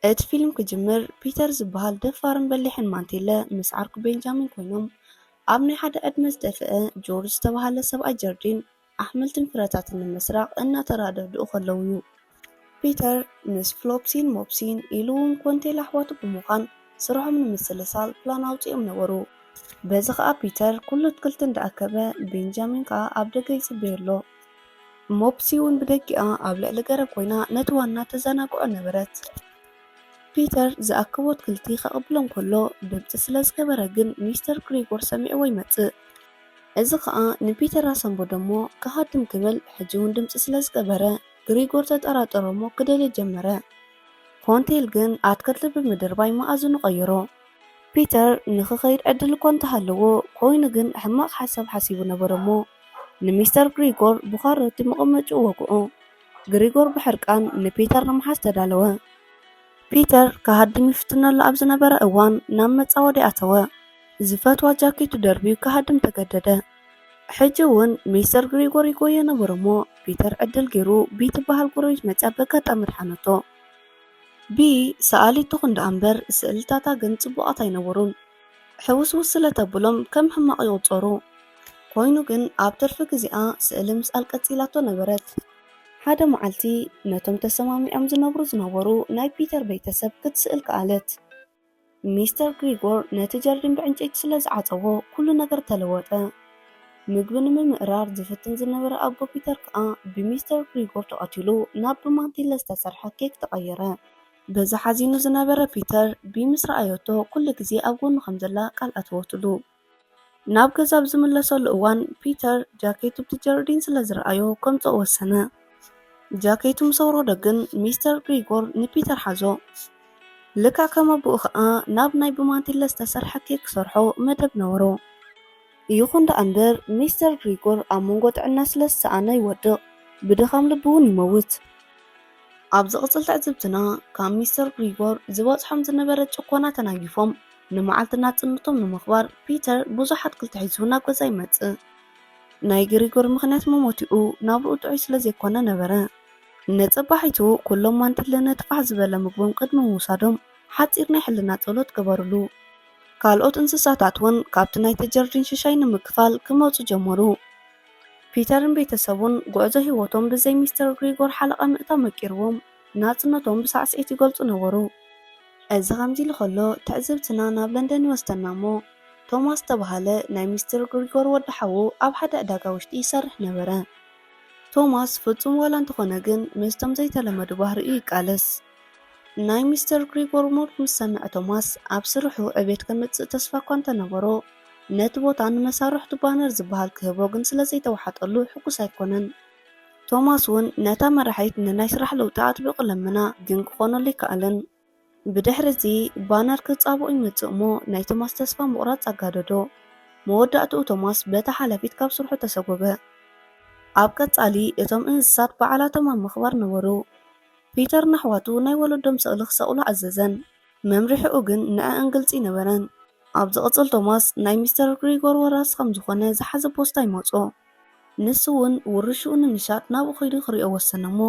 እቲ ፊልም ክጅምር፣ ፒተር ዝበሃል ደፋርን በሊሕን ማንቲለ ምስ ዓርኩ ቤንጃሚን ኮይኖም ኣብ ናይ ሓደ ዕድመ ዝደፍአ ጆርጅ ዝተባህለ ሰብኣይ ጀርዲን ኣሕምልትን ፍረታትን ንምስራቕ እናተራዳድኡ ከለዉ እዩ። ፒተር ምስ ፍሎፕሲን ሞፕሲን ኢሉ እውን ኮንቴል ኣሕዋቱ ብምዃን ስርሖም ንምስልሳል ፕላን ኣውፂኦም ነበሩ። በዚ ኸኣ ፒተር ኩሉ ኣትክልቲ እንዳኣከበ፣ ቤንጃሚን ከኣ ኣብ ደገ ይጽበዮ ኣሎ። ሞፕሲ እውን ብደጊኣ ኣብ ልዕሊ ገረብ ኮይና ነቲ ዋና ተዘናግዖ ነበረት። ፒተር ዝኣከቦ ኣትክልቲ ከቕብሎ እንከሎ ድምጺ ስለ ዝገበረ ግን ሚስተር ግሪጎር ሰሚዕዎ ይመጽእ። እዚ ኸኣ ንፒተር ኣሰንበዶ እሞ ክሃድም ክብል ሕጂ እውን ድምጺ ስለ ዝገበረ ግሪጎር ተጠራጠሮ እሞ ክደልዮ ጀመረ። ኮንቴል ግን ኣትክልቲ ብምድርባይ መኣዝኑ ቀይሮ። ፒተር ንኽኸይድ ዕድል እኳ እንተሃለዎ፣ ኮይኑ ግን ሕማቕ ሓሳብ ሓሲቡ ነበረ እሞ ንሚስተር ግሪጎር ብኻሮቲ መቐመጭኡ ወግኦ። ግሪጎር ብሕርቃን ንፒተር ንምሓዝ ተዳለወ። ፒተር ክሃድም ይፍትነሉ ኣብ ዝነበረ እዋን ናብ መጻወዲ ኣተወ። ዝፈትዋ ጃኬቱ ደርብዩ ክሃድም ተገደደ። ሕጂ እውን ሚስተር ግሪጎር ይጎዮ ነበረ እሞ ፒተር ዕድል ገይሩ ቢ ትበሃል ጎረቤት መጽያ በጋጣሚ ድሓነቶ። ቢ ሰኣሊት ትኹን ደኣ እምበር ስእልታታ ግን ጽቡቓት ኣይነበሩን። ሕውስውስ ስለ ተብሎም ከም ሕማቕ ይቑጸሩ። ኮይኑ ግን ኣብ ትርፊ ግዜኣ ስእሊ ምስኣል ቀጺላቶ ነበረት። ሓደ መዓልቲ ነቶም ተሰማሚዖም ዝነብሩ ዝነበሩ ናይ ፒተር ቤተሰብ ክትስእል ከኣለት። ሚስተር ግሪጎር ነቲ ጀርዲን ብዕንጨይቲ ስለ ዝዓጸዎ ኩሉ ነገር ተለወጠ። ምግቢ ንምምእራር ዝፍትን ዝነበረ ኣቦ ፒተር ከኣ ብሚስተር ግሪጎር ተቐቲሉ ናብ ብማንቲለ ዝተሰርሐ ኬክ ተቐየረ። በዚ ሓዚኑ ዝነበረ ፒተር ቢ ምስ ረኣየቶ ኩሉ ግዜ ኣብ ጎኑ ከም ዘላ ቃል ኣተወትሉ። ናብ ገዛ ኣብ ዝምለሰሉ እዋን ፒተር ጃኬቱ ብቲ ጀርዲን ስለ ዝረኣዮ ከምጽኦ ወሰነ። ጃኬቱ ምስ ኣውረዶ ግን ሚስተር ግሪጎር ንፒተር ሓዞ። ልክዕ ከም ኣቦኡ ከኣ ናብ ናይ ብማንቲለ ዝተሰርሐ ኬክ ክሰርሖ መደብ ነበሮ። ይኹን ደኣ እምበር ሚስተር ግሪጎር ኣብ መንጎ ጥዕና ስለ ዝሰኣነ ይወድቕ፣ ብድኻም ልቢ እውን ይመውት። ኣብ ዝቕጽል ትዕዝብትና ካብ ሚስተር ግሪጎር ዝበጽሖም ዝነበረ ጭቆና ተናጊፎም ንመዓልቲ ናጽነቶም ንምኽባር ፒተር ብዙሕ ኣትክልቲ ሒዙ ናብ ገዛ ይመጽእ። ናይ ግሪጎር ምኽንያት መሞቲኡ ናብርኡ ጥዑይ ስለ ዘይኮነ ነበረ። ንጽባሒቱ ኩሎም ማንቲለ ነቲ ፋሕ ዝበለ ምግቦም ቅድሚ ምውሳዶም ሓጺር ናይ ሕልና ጸሎት ገበሩሉ። ካልኦት እንስሳታት እውን ካብቲ ናይቲ ጀርዲን ሽሻይ ንምክፋል ክመጹ ጀመሩ። ፒተርን ቤተሰቡን ጉዕዞ ህይወቶም ብዘይ ሚስተር ግሪጎር ሓለቓ ምእታው መቂርዎም ናጽነቶም ብሳዕስዒት ይገልጹ ነበሩ። እዚ ከምዚ ኢሉ ከሎ ትዕዝብትና ናብ ለንደን ይወስደና እሞ ቶማስ ዝተባህለ ናይ ሚስተር ግሪጎር ወዲ ሓዉ ኣብ ሓደ ዕዳጋ ውሽጢ ይሰርሕ ነበረ። ቶማስ ፍጹም ዋላ እንተኾነ ግን ምስቶም ዘይተለመዱ ባህሪኡ ይቃለስ። ናይ ሚስተር ግሪጎር ሞት ምስ ሰምዐ ቶማስ ኣብ ስርሑ ዕቤት ከምጽእ ተስፋ እኳ እንተነበሮ ነቲ ቦታ ንመሳርሕቱ ባነር ዝበሃል ክህቦ ግን ስለ ዘይተዋሓጠሉ ሕጉስ ኣይኮነን። ቶማስ እውን ነታ መራሒት ንናይ ስራሕ ለውጢ ኣጥቢቑ ለመና ግን ክኾነሉ ኣይከኣለን። ብድሕሪ እዚ ባነር ክጻብኦ ይመጽእ እሞ ናይ ቶማስ ተስፋ ምቑራጽ ኣጋደዶ። መወዳእትኡ ቶማስ በታ ሓላፊት ካብ ስርሑ ተሰጎገ። ኣብ ቀጻሊ እቶም እንስሳት በዓላቶም ኣብ ምኽባር ነበሩ። ፒተር ንኣሕዋቱ ናይ ወለዶም ስእሊ ክሰቕሉ ኣዘዘን። መምርሒኡ ግን ንዕእን ግልጺ ኣይነበረን። ኣብ ዝቕጽል ቶማስ ናይ ሚስተር ግሪጎር ወራሲ ከም ዝኾነ ዝሓዘ ፖስታ ይመጾ። ንሱ እውን ውርሽኡ ንምሻጥ ናብኡ ከይዱ ክሪኦ ወሰነ እሞ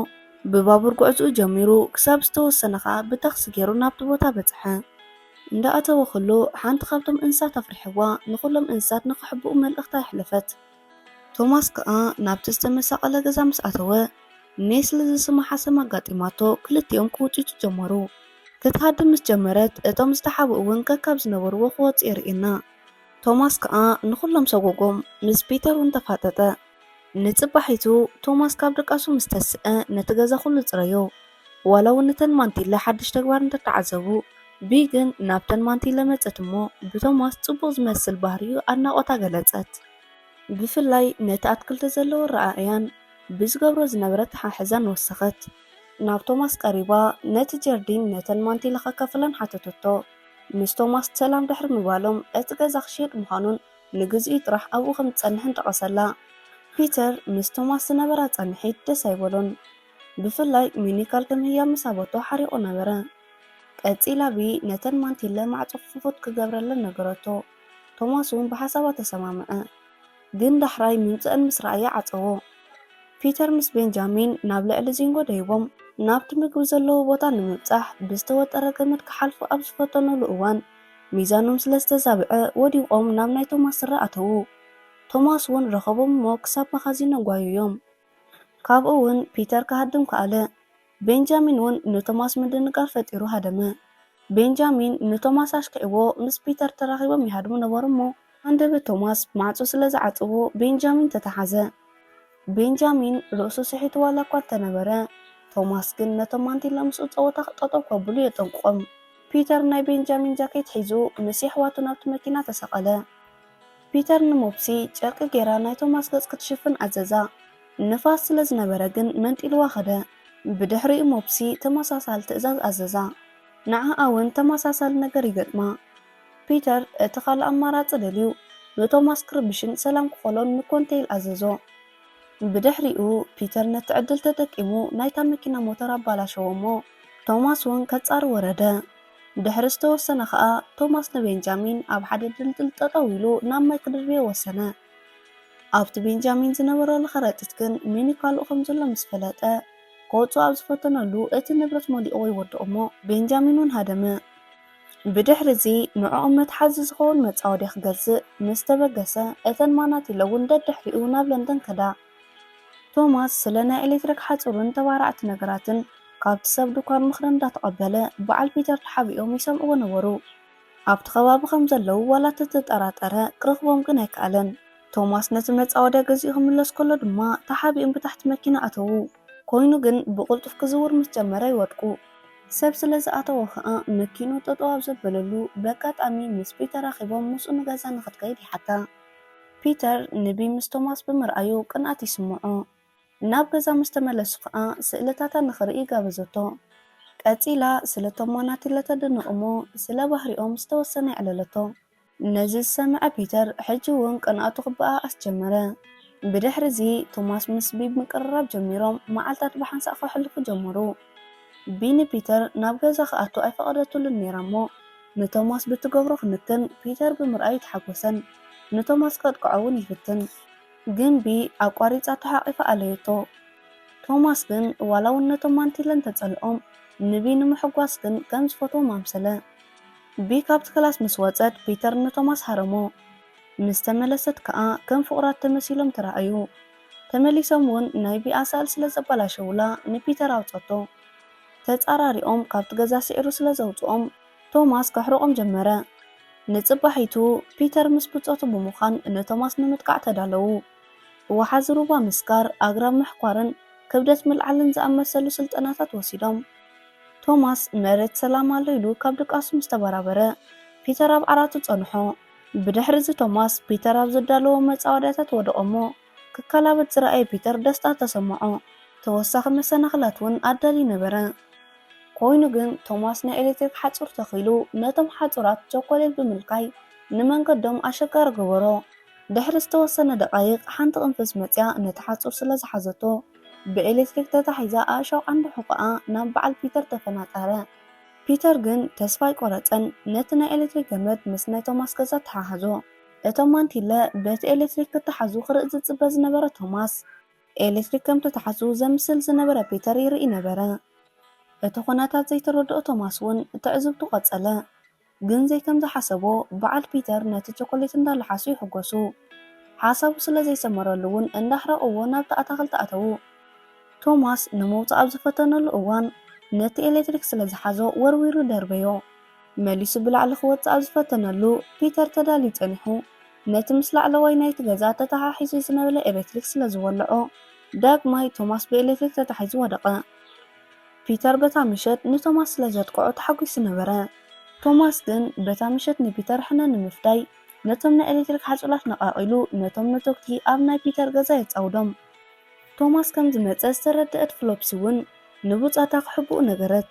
ብባቡር ጉዕዝኡ ጀሚሩ ክሳብ ዝተወሰነ ከኣ ብታክሲ ገይሩ ናብቲ ቦታ በጽሐ። እንዳኣተወ ከሎ ሓንቲ ካብቶም እንስሳት ኣፍሪሕዋ ንኹሎም እንስሳት ንኽሕብኡ መልእኽታ የሕለፈት። ቶማስ ከኣ ናብቲ ዝተመሳቐለ ገዛ ምስ ኣተወ ኔስሊ ዝስማ ሓሰማ ኣጋጢማቶ ክልቲኦም ክውጭጩ ጀመሩ። ክትሃድም ምስ ጀመረት እቶም ዝተሓብኡ እውን ከካብ ዝነበርዎ ክወጹ የርእየና። ቶማስ ከኣ ንኹሎም ሰጎጎም፣ ምስ ፒተር እውን ተፋጠጠ። ንጽባሒቱ ቶማስ ካብ ድቃሱ ምስ ተስአ ነቲ ገዛ ኩሉ ጽረዮ። ዋላ እውን እተን ማንቲለ ሓድሽ ተግባር እንተተዓዘቡ፣ ቢ ግን ናብተን ማንቲለ መጸት እሞ ብቶማስ ጽቡቕ ዝመስል ባህሪኡ ኣድናቖታ ገለጸት። ብፍላይ ነቲ ኣትክልቲ ዘለዎ ኣረኣእያን ብዝገብሮ ዝነበረ ኣተሓሕዛን ወሰኸት። ናብ ቶማስ ቀሪባ ነቲ ጀርዲን ነተን ማንቲለ ከካፍለን ሓተተቶ። ምስ ቶማስ ሰላም ድሕሪ ምባሎም እቲ ገዛ ክሽየጥ ምዃኑን ንግዚኡ ጥራሕ ኣብኡ ከም ዝጸንሕን ጠቐሰላ። ፒተር ምስ ቶማስ ዝነበራ ጻንሒት ደስ ኣይበሎን። ብፍላይ ሚኒካል ከም ህያብ ምስ ሃበቶ ሓሪቑ ነበረ። ቀጺላ ቢ ነተን ማንቲለ ማዕጾ ክፉት ክገብረለን ነገረቶ። ቶማስ እውን ብሓሳባ ተሰማምዐ። ግን ዳሕራይ ምምጽአን ምስ ረኣየ ዓጸዎ። ፒተር ምስ ቤንጃሚን ናብ ልዕሊ ዚንጎ ደይቦም ናብቲ ምግቢ ዘለዎ ቦታ ንምብጻሕ ብዝተወጠረ ገመድ ክሓልፉ ኣብ ዝፈተኑሉ እዋን፣ ሚዛኖም ስለ ዝተዛብዐ ወዲቖም ናብ ናይ ቶማስ ስረ ኣተዉ። ቶማስ እውን ረኸቦም እሞ ክሳብ መኻዚኖ ጓየዮም። ካብኡ እውን ፒተር ክሃድም ከኣለ። ቤንጃሚን እውን ንቶማስ ምድንጋር ፈጢሩ ሃደመ። ቤንጃሚን ንቶማስ ኣሽኪዕዎ ምስ ፒተር ተራኺቦም ይሃድሙ ነበሩ እሞ፣ ሃንደበት ቶማስ ማዕጾ ስለ ዝዓጸዎ ቤንጃሚን ተተሓዘ። ቤንጃሚን ርእሱ ስሒቱ ዋላ እኳ እንተነበረ፣ ቶማስ ግን ነቶም ማንቲለ ምስኡ ጸወታ ጠጠው ከብሉ የጠንቅቖም። ፒተር ናይ ቤንጃሚን ጃኬት ሒዙ ምስ የሕዋቱ ናብቲ መኪና ተሰቐለ። ፒተር ንሞፕሲ ጨርቂ ጌራ ናይ ቶማስ ገጽ ክትሽፍን ኣዘዛ። ንፋስ ስለ ዝነበረ ግን መንጢልዋ ኸደ። ብድሕሪኡ ሞፕሲ ተመሳሳሊ ትእዛዝ ኣዘዛ። ንዓኣ እውን ተመሳሳሊ ነገር ይገጥማ። ፒተር እቲ ካልእ ኣማራጺ ደልዩ ንቶማስ ክርብሽን ሰላም ክኾሎን ንኮንቴይል ኣዘዞ። ብድሕሪኡ ፒተር ነቲ ዕድል ተጠቂሙ ናይታ መኪና ሞተር ኣባላሸዎ እሞ ቶማስ እውን ከጻሪ ወረደ። ድሕሪ ዝተወሰነ ኸኣ ቶማስ ንቤንጃሚን ኣብ ሓደ ድልድል ጠጠው ኢሉ ናብ ማይ ክድርብዮ ወሰነ። ኣብቲ ቤንጃሚን ዝነበረሉ ከረጢት ግን ሚኒ ካልኡ ከም ዘሎ ምስ ፈለጠ፣ ክወጽኦ ኣብ ዝፈተነሉ እቲ ንብረት መሊእዎ ይወድቕ እሞ ቤንጃሚን እውን ሃደመ። ብድሕሪ እዚ ንዕኦም መትሓዚ ዝኸውን መጻወድያ ክገዝእ ምስ ተበገሰ፣ እተን ማናቲለ እውን ደድሕሪኡ ናብ ለንደን ከዳ። ቶማስ ስለ ናይ ኤሌክትሪክ ሓጹርን ተባራዕቲ ነገራትን ካብቲ ሰብ ድኳን ምኽሪ እንዳተቐበለ በዓል ፒተር ተሓቢኦም ይሰምዕዎ ነበሩ። ኣብቲ ከባቢ ከም ዘለዉ ዋላ ተተጠራጠረ ክረኽቦም ግን ኣይከኣለን። ቶማስ ነቲ መጻወድያ ገዚኡ ክምለስ ከሎ ድማ ተሓቢኦም ብታሕቲ መኪና ኣተዉ። ኮይኑ ግን ብቕልጡፍ ክዝውር ምስ ጀመረ ይወድቁ። ሰብ ስለ ዝኣተወ ኸኣ መኪኑ ጠጠው ኣብ ዘበለሉ በጋጣሚ ምስ ፒተር ረኺቦም ምስኡ ንገዛ ንኽትከይድ ይሓታ። ፒተር ንቢ ምስ ቶማስ ብምርኣዩ ቅንኣት ይስምዖ። ናብ ገዛ ምስ ተመለሱ ኸኣ ስእልታታ ንኽርኢ ጋበዘቶ። ቀጺላ ስለቶም ማናቲለ ተደንቕ እሞ ስለ ባህሪኦም ዝተወሰነ የዕለለቶ። ነዚ ዝሰምዐ ፒተር ሕጂ እውን ቅንኣቱ ክበኣኣስ ጀመረ። ብድሕሪ እዚ ቶማስ ምስ ቢ ምቅርራብ ጀሚሮም መዓልታት ብሓንሳእ ከሕልፉ ጀመሩ። ቢ ንፒተር ናብ ገዛ ክኣቱ ኣይፈቐደትሉን ነይራ እሞ ንቶማስ ብትገብሮ ክንክን ፒተር ብምርኣዩ ኣይተሓጎሰን። ንቶማስ ከጥቅዖ እውን ይፍትን። ግን ቢ ኣቋሪጻቶ ሓቒፋ ኣለየቶ። ቶማስ ግን ዋላ እውን ነቶም ማንቲለ እንተጸልኦም ንቢ ንምሕጓስ ግን ከም ዝፈትዎም ኣምሰለ። ቢ ካብቲ ክላስ ምስ ወጸት ፒተር ንቶማስ ሃረሞ። ምስ ተመለሰት ከኣ ከም ፍቑራት ተመሲሎም ተራኣዩ። ተመሊሶም እውን ናይ ቢ ኣሳእል ስለ ዘበላሸውላ ንፒተር ኣውጸቶ። ተጻራሪኦም ካብቲ ገዛ ስዒሩ ስለ ዘውጽኦም ቶማስ ከሕርቖም ጀመረ። ንጽባሒቱ ፒተር ምስ ብጾቱ ብምዃን ንቶማስ ንምጥቃዕ ተዳለዉ። ወሓዚ ሩባ ምስጋር፣ ኣግራብ ምሕኳርን ክብደት ምልዓልን ዝኣመሰሉ ስልጠናታት ወሲዶም። ቶማስ መሬት ሰላም ኣሎ ኢሉ ካብ ድቃሱ ምስ ተበራበረ ፒተር ኣብ ዓራቱ ጸንሖ። ብድሕሪ እዚ ቶማስ ፒተር ኣብ ዘዳለዎ መጻወድያታት ወደቐ እሞ ክከላበት ዝረኣየ ፒተር ደስታ ተሰምዖ። ተወሳኺ መሰናኽላት እውን ኣዳልዩ ነበረ። ኮይኑ ግን ቶማስ ናይ ኤሌክትሪክ ሓጹር ተኺሉ ነቶም ሓጹራት ቸኮሌት ብምልካይ ንመንገዶም ኣሸጋሪ ገበሮ። ድሕሪ ዝተወሰነ ደቓይቕ ሓንቲ ቅንፍዝ መጽያ ነቲ ሓጹር ስለ ዝሓዘቶ ብኤሌክትሪክ ተታሒዛ ኣእሻው ዓንዲ ሕቖኣ ናብ በዓል ፒተር ተፈናጠረ። ፒተር ግን ተስፋ ኣይቆረጸን። ነቲ ናይ ኤሌክትሪክ ገመድ ምስ ናይ ቶማስ ገዛ ተሓሓዞ። እቶም ማንቲለ በቲ ኤሌክትሪክ ክተሓዙ ክርኢ ዝጽበ ዝነበረ ቶማስ ኤሌክትሪክ ከም ተታሓዙ ዘምስል ዝነበረ ፒተር ይርኢ ነበረ። እቲ ኩነታት ዘይተረድኦ ቶማስ እውን ትዕዝብቱ ቀጸለ። ግን ዘይከም ዝሓሰቦ በዓል ፒተር ነቲ ቸኮሌት እንዳለሓሱ ይሕጎሱ። ሓሳቡ ስለ ዘይሰመረሉ እውን እንዳሕረቕዎ ናብቲ ኣታኽልቲ ኣተዉ። ቶማስ ንምውጻእ ኣብ ዝፈተነሉ እዋን ነቲ ኤሌክትሪክ ስለ ዝሓዞ ወርዊሩ ደርበዮ። መሊሱ ብላዕሊ ክወጽእ ኣብ ዝፈተነሉ ፒተር ተዳልዩ ጸኒሑ ነቲ ምስ ላዕለዋይ ናይቲ ገዛ ተተሓሒዙ ዝነበረ ኤሌክትሪክ ስለ ዝወለዖ ዳግማይ ቶማስ ብኤሌክትሪክ ተታሒዙ ወደቐ። ፒተር በታ ምሸት ንቶማስ ስለ ዘጥቅዖ ተሓጒሱ ነበረ። ቶማስ ግን በታ ምሸት ንፒተር ሕነ ንምፍዳይ ነቶም ናይ ኤሌክትሪክ ሓጹላት ነቓቒሉ ነቶም ነተጉቲ ኣብ ናይ ፒተር ገዛ የጻውዶም። ቶማስ ከም ዝመጸ ዝተረድአት ፍሎፕሲ እውን ንብጻታ ክሕብኡ ነገረት።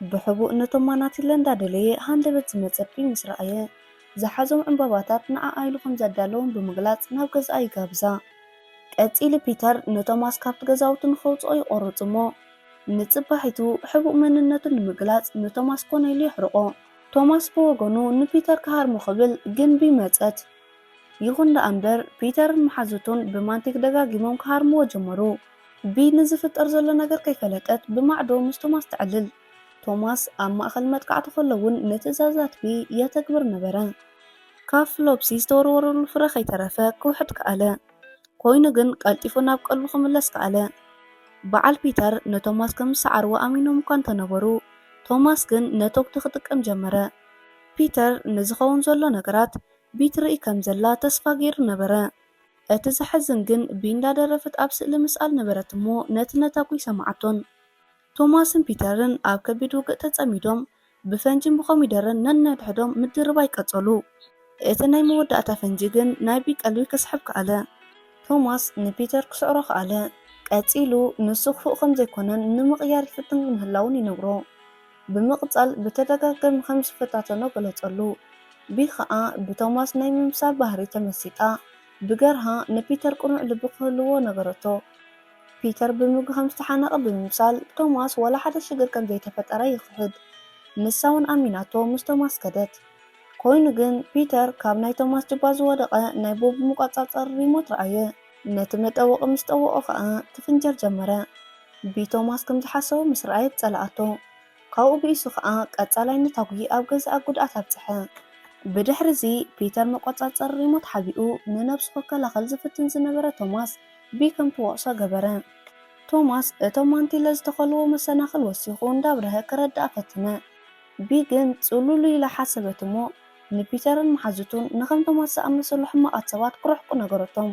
ብሕቡእ ነቶም ማናቲለ እንዳደለየ ሃንደበት ዝመጸት ቢ ምስ ረኣየ ዝሓዞም ዕምባባታት ንዓኣ ኢሉ ከም ዘዳለዎም ብምግላጽ ናብ ገዛኣ ይጋብዛ። ቀጺሉ ፒተር ንቶማስ ካብቲ ገዛውቲ ንኸውጽኦ ይቖርጽ እሞ ንጽባሒቱ ሕቡእ መንነቱ ንምግላጽ ንቶማስ ኮነ ኢሉ የሕርቖ። ቶማስ ብወገኑ ንፒተር ክሃርሞ ክብል ግን ቢ መጸት። ይኹን ደኣ እምበር ፒተርን መሓዙቱን ብማንቲክ ደጋጊሞም ክሃርምዎ ጀመሩ። ቢ ንዝፍጠር ዘሎ ነገር ከይፈለጠት ብማዕዶ ምስ ቶማስ ተዕልል። ቶማስ ኣብ ማእከል መጥቃዕቲ ከሎ እውን ንትእዛዛት ቢ የተግብር ነበረ። ካብ ፍሎፕሲ ዝተወርወረሉ ፍረ ከይተረፈ ክውሕድ ከኣለ። ኮይኑ ግን ቀልጢፉ ናብ ቀልቡ ክምለስ ከኣለ። በዓል ፒተር ንቶማስ ከም ዝሰዓርዎ ኣሚኖም እኳ እንተነበሩ፣ ቶማስ ግን ነተጉቲ ክጥቀም ጀመረ። ፒተር ንዝኸውን ዘሎ ነገራት ቢ ትርኢ ከም ዘላ ተስፋ ገይሩ ነበረ። እቲ ዘሕዝን ግን ቢ እንዳደረፈት ኣብ ስእሊ ምስኣል ነበረት እሞ ነቲ ነታጒ ሰማዓቶን። ቶማስን ፒተርን ኣብ ከቢድ ውግእ ተጸሚዶም ብፈንጅን ብኮሚደረን ነንሕድሕዶም ምድርባይ ቀጸሉ። እቲ ናይ መወዳእታ ፈንጂ ግን ናይ ቢ ቀልቢ ክስሕብ ከኣለ። ቶማስ ንፒተር ክስዕሮ ከኣለ። ቀጺሉ ንሱ ክፉእ ከም ዘይኮነን ንምቕያር ይፍትን ምህላውን ይነግሮ። ብምቕጻል ብተደጋጋሚ ከም ዝፈታተኖ ገለጸሉ። ቢ ኸኣ ብቶማስ ናይ ምምሳል ባህሪ ተመሲጣ ብገርሃ ንፒተር ቅኑዕ ልቢ ክህልዎ ነገረቶ። ፒተር ብምግቢ ከም ዝተሓነቐ ብምምሳል ቶማስ ዋላ ሓደ ሽግር ከም ዘይተፈጠረ ይኽሕድ። ንሳ እውን ኣሚናቶ ምስ ቶማስ ከደት። ኮይኑ ግን ፒተር ካብ ናይ ቶማስ ጅባ ዝወደቐ ናይ ቦምብ መቆጻጸሪ ሪሞት ረኣየ። ነቲ መጠወቒ ምስ ጠወቖ ኸኣ ክፍንጀር ጀመረ። ቢ ቶማስ ከም ዝሓሰቦ ምስ ረኣየት ጸልኣቶ። ካብኡ ብኢሱ ኸኣ ቀጻላይ ነታጒ ኣብ ገዛኣ ጉድኣት ኣብጽሐ። ብድሕሪ እዚ ፒተር መቆጻጸሪ ሪሞት ሓቢኡ ንነብሱ ክከላኸል ዝፍትን ዝነበረ ቶማስ ቢ ከም ትወቕሶ ገበረ። ቶማስ እቶም ማንቲለ ዝተኸልዎ መሰናኽል ወሲኹ እንዳብረሀ ክረድኣ ፈተነ። ቢ ግን ጽሉሉ ኢላ ሓሰበት እሞ ንፒተርን መሓዙቱን ንኸም ቶማስ ዝኣመሰሉ ሕማቓት ሰባት ክርሕቁ ነገረቶም።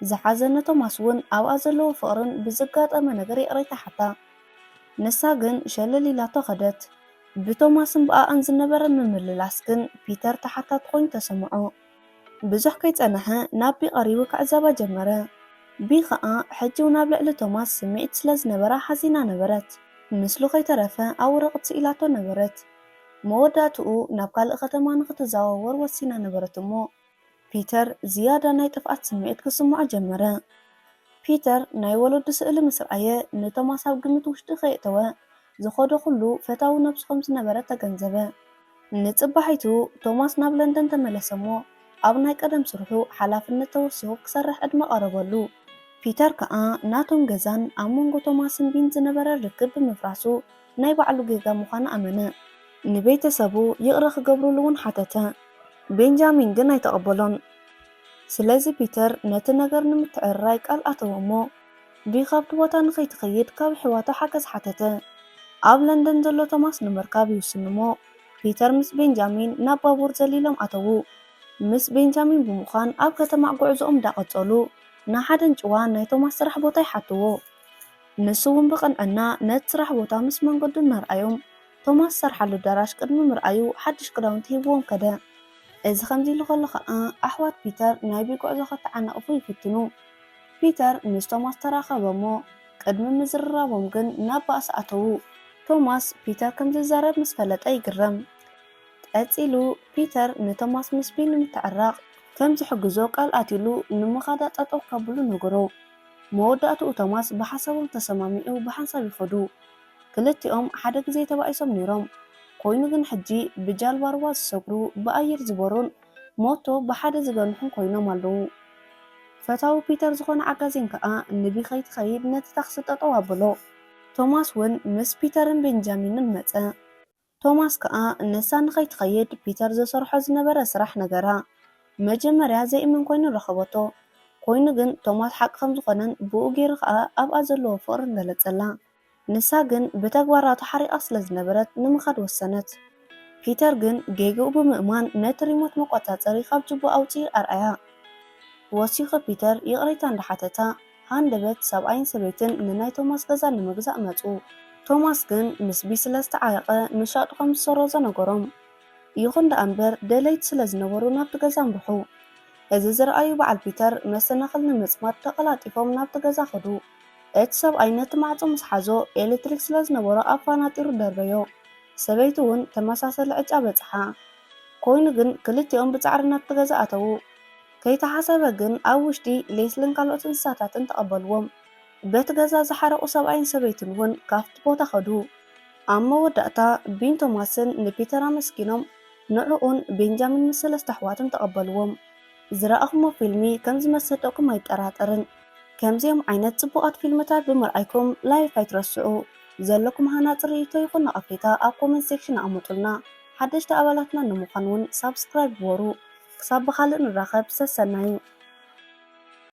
ዝሓዘነ ቶማስ እውን ኣብኣ ዘለዎ ፍቕርን ብዝጋጠመ ነገር ይቕሬታ ሓታ። ንሳ ግን ሸለል ኢላቶ ከደት። ብቶማስን ብኣኣን ዝነበረ ምምልላስ ግን ፒተር ተሓታቲ ኮይኑ ተሰምዖ። ብዙሕ ከይጸንሐ ናብ ቢ ቀሪቡ ክዕዘባ ጀመረ። ቢ ኸኣ ሕጂ እውን ኣብ ልዕሊ ቶማስ ስምዒት ስለ ዝነበራ ሓዚና ነበረት። ምስሉ ከይተረፈ ኣብ ወረቕት ስኢላቶ ነበረት። መወዳእትኡ ናብ ካልእ ከተማ ንኽትዘዋወር ወሲና ነበረት እሞ ፒተር ዝያዳ ናይ ጥፍኣት ስምዒት ክስምዖ ጀመረ። ፒተር ናይ ወለዱ ስእሊ ምስ ረኣየ ንቶማስ ኣብ ግምት ውሽጢ ከየእተወ ዝኸዶ ኩሉ ፈታዊ ነብሱ ከም ዝነበረ ተገንዘበ። ንጽባሒቱ ቶማስ ናብ ለንደን ተመለሰ እሞ ኣብ ናይ ቀደም ስርሑ ሓላፍነት ተወሲኹ ክሰርሕ ዕድመ ቀረበሉ። ፒተር ከኣ ናቶም ገዛን ኣብ መንጎ ቶማስን ቢን ዝነበረ ርክብ ብምፍራሱ ናይ ባዕሉ ጌጋ ምዃኑ ኣመነ። ንቤተሰቡ ይቕረ ክገብሩሉ እውን ሓተተ። ቤንጃሚን ግን ኣይተቐበሎን። ስለዚ ፒተር ነቲ ነገር ንምትዕርራይ ቃል ኣተወ እሞ ቢ ካብቲ ቦታ ንኸይትኸይድ ካብ ኣሕዋቱ ሓገዝ ሓተተ። ኣብ ለንደን ዘሎ ቶማስ ንምርካብ ይውስን እሞ ፒተር ምስ ቤንጃሚን ናብ ባቡር ዘሊሎም ኣተዉ። ምስ ቤንጃሚን ብምዃን ኣብ ከተማ ጉዕዞኦም እንዳቐጸሉ ንሓደ ኣንጭዋ ናይ ቶማስ ስራሕ ቦታ ይሓትዎ። ንሱ እውን ብቕንዕና ነቲ ስራሕ ቦታ ምስ መንገዱ እናርኣዮም ቶማስ ዝሰርሓሉ ኣዳራሽ ቅድሚ ምርኣዩ ሓድሽ ክዳውንቲ ሂብዎም ከደ። እዚ ከምዚ ኢሉ ከሎ ኸኣ ኣሕዋት ፒተር ናይ ቢ ጉዕዞ ከተዓናቕፉ ይፍትኑ። ፒተር ምስ ቶማስ ተራኸበ እሞ ቅድሚ ምዝርራቦም ግን ናብ ባእሲ ኣተዉ። ቶማስ ፒተር ከም ዝዛረብ ምስ ፈለጠ ይግረም። ቀጺሉ ፒተር ንቶማስ ምስ ቢ ንምትዕራቕ ከም ዝሕግዞ ቃል ኣትዩሉ ንምኻዳ ጠጠው ከብሉ ነገሮ። መወዳእትኡ ቶማስ ብሓሳቦም ተሰማሚዑ ብሓንሳብ ይኸዱ። ክልቲኦም ሓደ ግዜ ተባኢሶም ነይሮም። ኮይኑ ግን ሕጂ ብጃልባ ሩባ ዝሰግሩ፣ ብኣየር ዝበሩን ሞቶ ብሓደ ዝገንሑን ኮይኖም ኣለዉ። ፈታዊ ፒተር ዝኾነ ዓጋዜን ከኣ ንቢ ከይትኸይድ ነቲ ታክሲ ጠጠው ኣብሎ። ቶማስ እውን ምስ ፒተርን ቤንጃሚንን መጸ። ቶማስ ከኣ ንሳ ንኸይትኸይድ ፒተር ዘሰርሖ ዝነበረ ስራሕ ነገራ። መጀመርያ ዘይእመን ኮይኑ ረኸበቶ። ኮይኑ ግን ቶማስ ሓቂ ከም ዝኾነን ብኡ ገይሩ ከኣ ኣብኣ ዘለዎ ፍቕርን ገለጸላ። ንሳ ግን ብተግባራቱ ሓሪቓ ስለ ዝነበረት ንምኻድ ወሰነት። ፒተር ግን ጌግኡ ብምእማን ነቲ ሪሞት መቆጻጸሪ ካብ ጅቦ ኣውጺኡ ኣርኣያ። ወሲኹ ፒተር ይቕሬታ እንዳሓተታ ሃንደበት ሰብኣይን ሰበይትን ንናይ ቶማስ ገዛ ንምግዛእ መጹ። ቶማስ ግን ምስ ቢ ስለ ዝተዓየቐ ምሻጡ ከም ዝሰረዞ ነገሮም። ይኹን ደኣ እምበር ደለይቲ ስለ ዝነበሩ ናብቲ ገዛ ኣምርሑ። እዚ ዝረኣዩ በዓል ፒተር መሰናኽል ንምጽማድ ተቐላጢፎም ናብቲ ገዛ ከዱ። እቲ ሰብኣይ ነቲ ማዕጾ ምስ ሓዞ ኤሌክትሪክ ስለ ዝነበሮ ኣፋናጢሩ ደርበዮ። ሰበይቲ እውን ተመሳሳሊ ዕጫ በጽሓ። ኮይኑ ግን ክልቲኦም ብጻዕሪ ናብቲ ገዛ ኣተዉ። ከይተሓሰበ ግን ኣብ ውሽጢ ሌስልን ካልኦት እንስሳታትን ተቐበልዎም። በቲ ገዛ ዝሓረቑ ሰብኣይን ሰበይትን እውን ካብቲ ቦታ ከዱ። ኣብ መወዳእታ ቢን ቶማስን ንፒተር ኣመስጊኖም ንዕኡን ቤንጃሚን ምስ ሰለስተ ኣሕዋቱን ተቐበልዎም። ዝረኣኹሞ ፊልሚ ከም ዝመሰጠኩም ኣይጠራጠርን። ከምዚኦም ዓይነት ጽቡቓት ፊልምታት ብምርኣይኩም ላይክ ኣይትረስዑ። ዘለኩም ሃናጺ ርእይቶ ይኹን ነቐፌታ ኣብ ኮመንት ሴክሽን ኣቐምጡልና። ሓደሽቲ ኣባላትና ንምዃን እውን ሳብስክራይብ ግበሩ። ክሳብ ብኻልእ ንራኸብ፣ ሰሰናዩ።